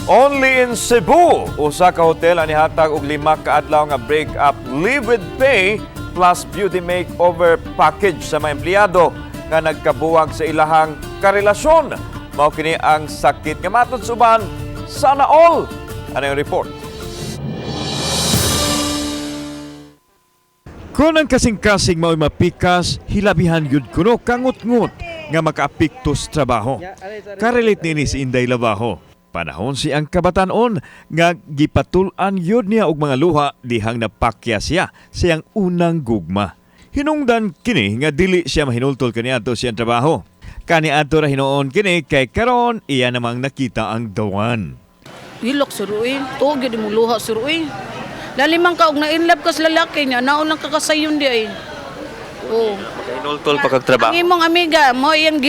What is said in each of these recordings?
Only in Cebu, usa ka hotel ang nihatag og 5 ka adlaw nga break-up leave with pay plus beauty makeover package sa mga empleyado nga nagkabuwag sa ilahang karelasyon. Mao kini ang sakit nga matod sa uban, sana all. Ano yung report? Kung ang kasing-kasing mao'y mapikas, hilabihan yun kuno kangut-ngut nga makaapekto sa trabaho. Karelate nini si Inday Labajo. Panahon si ang kabatanon nga gipatul-an yun niya og mga luha dihang napakya siya siyang unang gugma. Hinungdan kini nga dili siya mahinultol kaniadto siyang trabaho. Kaniadto ra hinuon kini kay karon iya namang nakita ang dawan. Hilok sir uy. Tuog gyud mo luha, sir uy. Lali man ka og na in love ka sa lalaki niya, naon lang kakasayon di ay. Oh. Mahinultol pa kag trabaho. Ang imong amiga mo iyang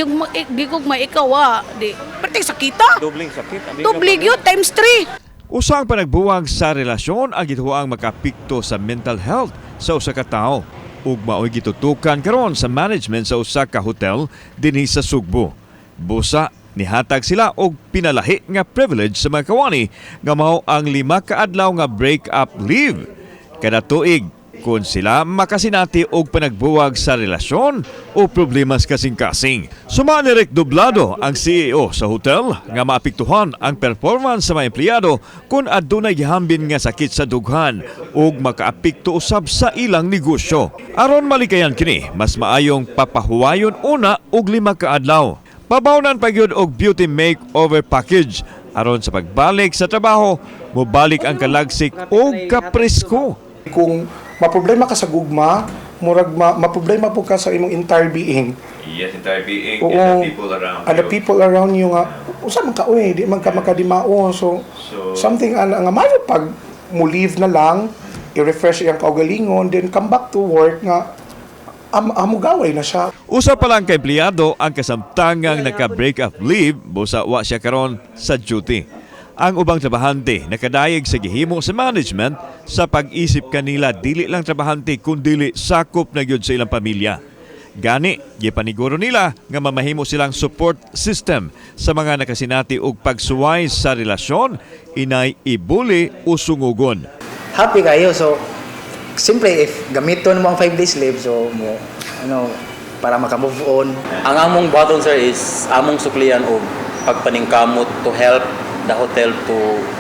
gigugma, ikaw wa di. Perting sakita. Dobling sakit. Doble gyud times 3. Usang panagbuwag sa relasyon ang gituoang makapikto sa mental health sa usa ka tawo ug mao'y gitutukan karon sa management sa usa ka hotel dinhi sa Sugbo. Busa nihatag sila og pinalahi nga privilege sa mga kawani nga mao ang 5 ka adlaw nga break-up leave kada tuig kung sila makasinati og panagbuwag sa relasyon o problema sa kasing-kasing. Suma ni Rick Doblado, ang CEO sa hotel, nga maapektuhan ang performance sa mga empleyado kung adunay gihambin nga sakit sa dughan ug makaapekto usab sa ilang negosyo. Aron malikayan kini, mas maayong papahuwayon una og 5 ka adlaw. Pabawnan pa gyud og beauty makeover package aron sa pagbalik sa trabaho, mobalik ang kalagsik og kapresko. Kung maproblema ka sa gugma, murag maproblema po ka sa imong entire being. Yes, entire being. Oo. And the people around And the you. people around you nga usa man ka uy, di man ka makadimao. So, something ana nga mayo pag mo leave na lang, i-refresh iyang kaugalingon, then come back to work nga amo gaway na siya. Usa pa lang ka empleyado ang kasamtangang naka-break up leave busa wa siya karon sa duty. Ang ubang trabahante nakadayeg sa gihimo sa management sa pag-isip kanila dili lang trabahante kundili sakop na gyud sa ilang pamilya. Gani, gipaniguro nila nga mamahimo silang support system sa mga nakasinati og pagsuway sa relasyon inay ibuli o sungugon. Happy kayo. So, simple, if gamiton mo ang 5 days leave, so mo, ano, para maka-move on. Ang among button, sir, is among suklian og pagpaningkamot to help the hotel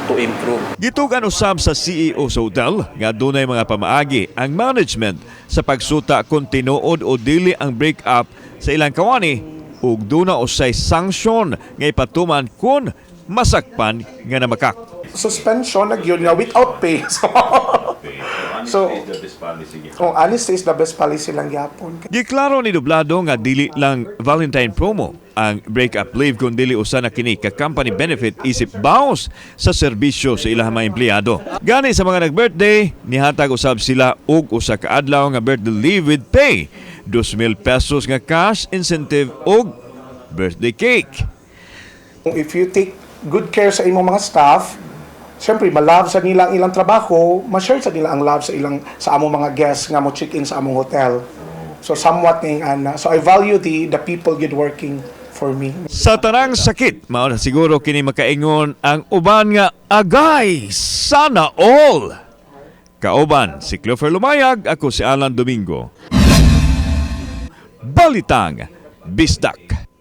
to improve. Gitugan usab sa CEO sa hotel nga dunay mga pamaagi ang management sa pagsuta kung tinuod o dili ang break-up sa ilang kawani ug duna usay sanksyon nga ipatuman kung masakpan nga namakak. Suspension na gyud nga without pay. So, oh, honesty is the best policy lang gyapon. Giklaro ni Doblado nga dili lang Valentine promo ang break-up leave kun dili usa na kini ka company benefit isip baos sa serbisyo sa ilang mga empleyado. Gani sa mga nag-birthday, nihatag usab sila og usa ka adlaw nga birthday leave with pay, 2,000 pesos nga cash incentive ug birthday cake. If you take good care sa imong mga staff, siyempre malove sa nila ang ilang trabaho, ma-share sa nila ang love sa among mga guests nga mo check-in sa among hotel. So somewhat ning ana. So I value the people good working for me. Sa tanang sakit, mao na siguro kini makaingon ang uban nga agay, sana all. Kauban si Clover Lumayag, ako si Alan Domingo. Balitang Bisdak.